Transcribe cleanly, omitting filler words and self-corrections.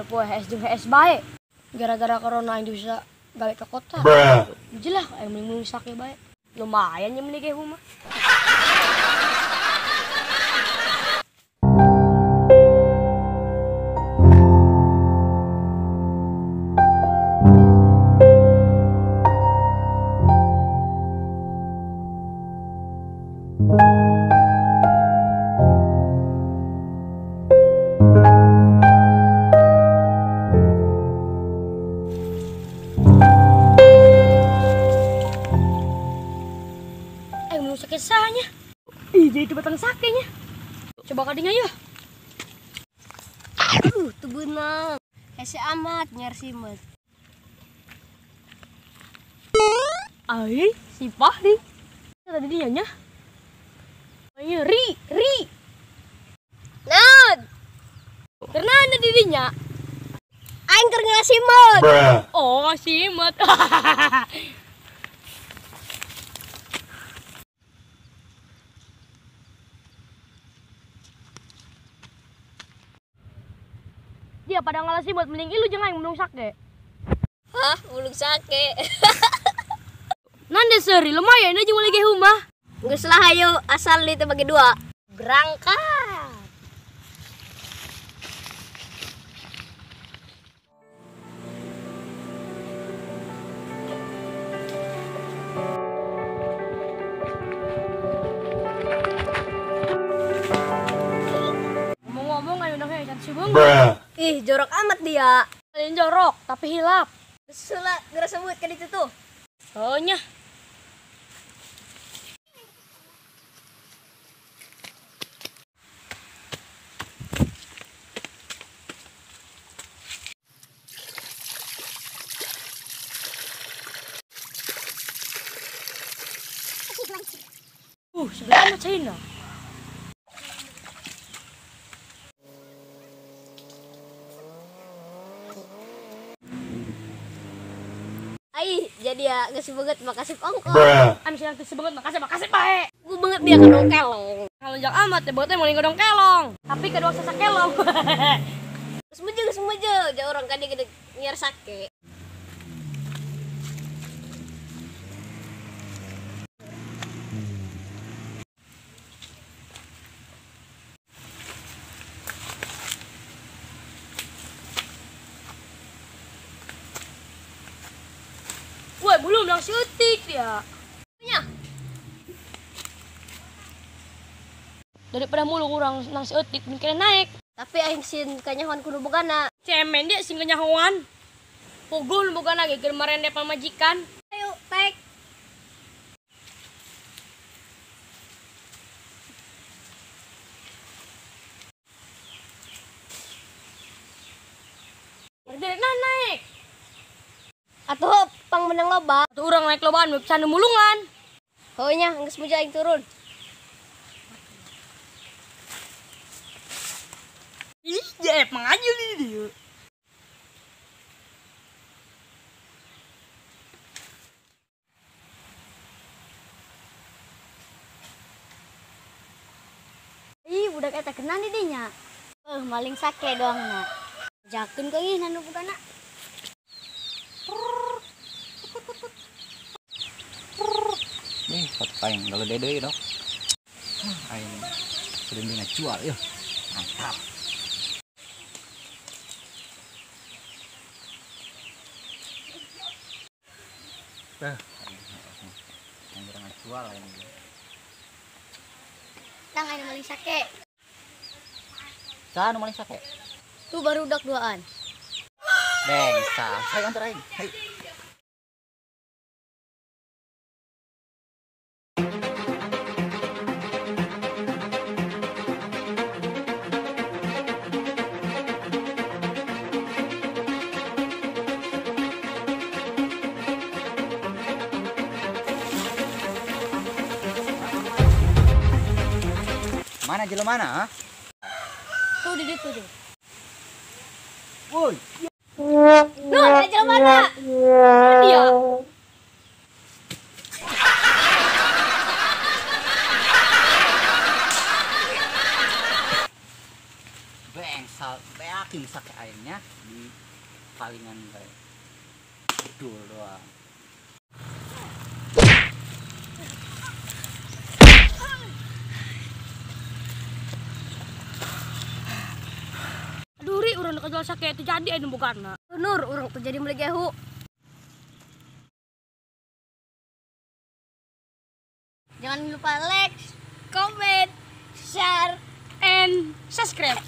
Poe HS jeung HS bae. Gara-gara corona aing bisa balik ke kota. Jelah aing mending sake bae. Lumayan nya mending gehu mah. Sahnya. Ih, jadi itu batang sakenya. Coba kadinya ya. Aduh, tuh beunang. Hese amat nyar simet. Ai, si Fahri. Tadi dia nya. Ayo ri, ri. Naon? Karena ada dirinya. Aing keur ngasimet. Oh, simet. Dia pada ngalasi buat mending ilu jangan mulung sake. Hah, mulung sake. Nande seri lumayan aja mulai ge rumah. Geus lah hayu asal itu bagi dua. Berangkat. Ngomong-ngomong ayo nang can sibung. Ih, jorok amat dia. Lain jorok, tapi hilap. Sula, geura sebut ka ditu tuh. Oh nya. Sebelah amat China. Ai, jadi ya geus banget makasih ongkos. Am siang geus banget makasih bae. Gue banget dia kedong kelong. Kalau jak amat ya buatnya mau ngodong kelong. Tapi kedua sasak kelong. Geus meje, jauh orang kan dia gede nyiar sake. Woi, belum langsung syutik dia. Nya. Daripada mulu kurang nang syutik mikirnya naik. Tapi aing sin kanyahoan kudu bogana. Cemen dia sing kanyahoan. Pogo nu bogana ge keur marende pamajikan. Ayo, tek. Nah, naik. Atuh pang menang loba. Atuh urang naik lobaan bisa mulungan. Heuh nya geus muja aing turun. Ih, jaep mangaju di dieu. Ih, budak eta kenan di dinya. Maling sake doang na. Jakeun ka ih nanu bugana. Nih, paling kalau dede dok. Aing sudah jual ya. Mantap. Yang kurang jual ini. Tang aing maling sake. Saha nu maling sake? Tuh baru udak duaan. Bengsa, saya antar aing. Hayu. Mana jelema mana? Ha? Tuh di ditu tuh. Woi. Nuh, ada jelema mana? Dia. Cing sake aingnya di palingan bae. Dul doang. Aduh ri urang jual sake itu jadi anu bogana. Nur urang tuh jadi meuli gehu. Jangan lupa like, comment, share, and subscribe.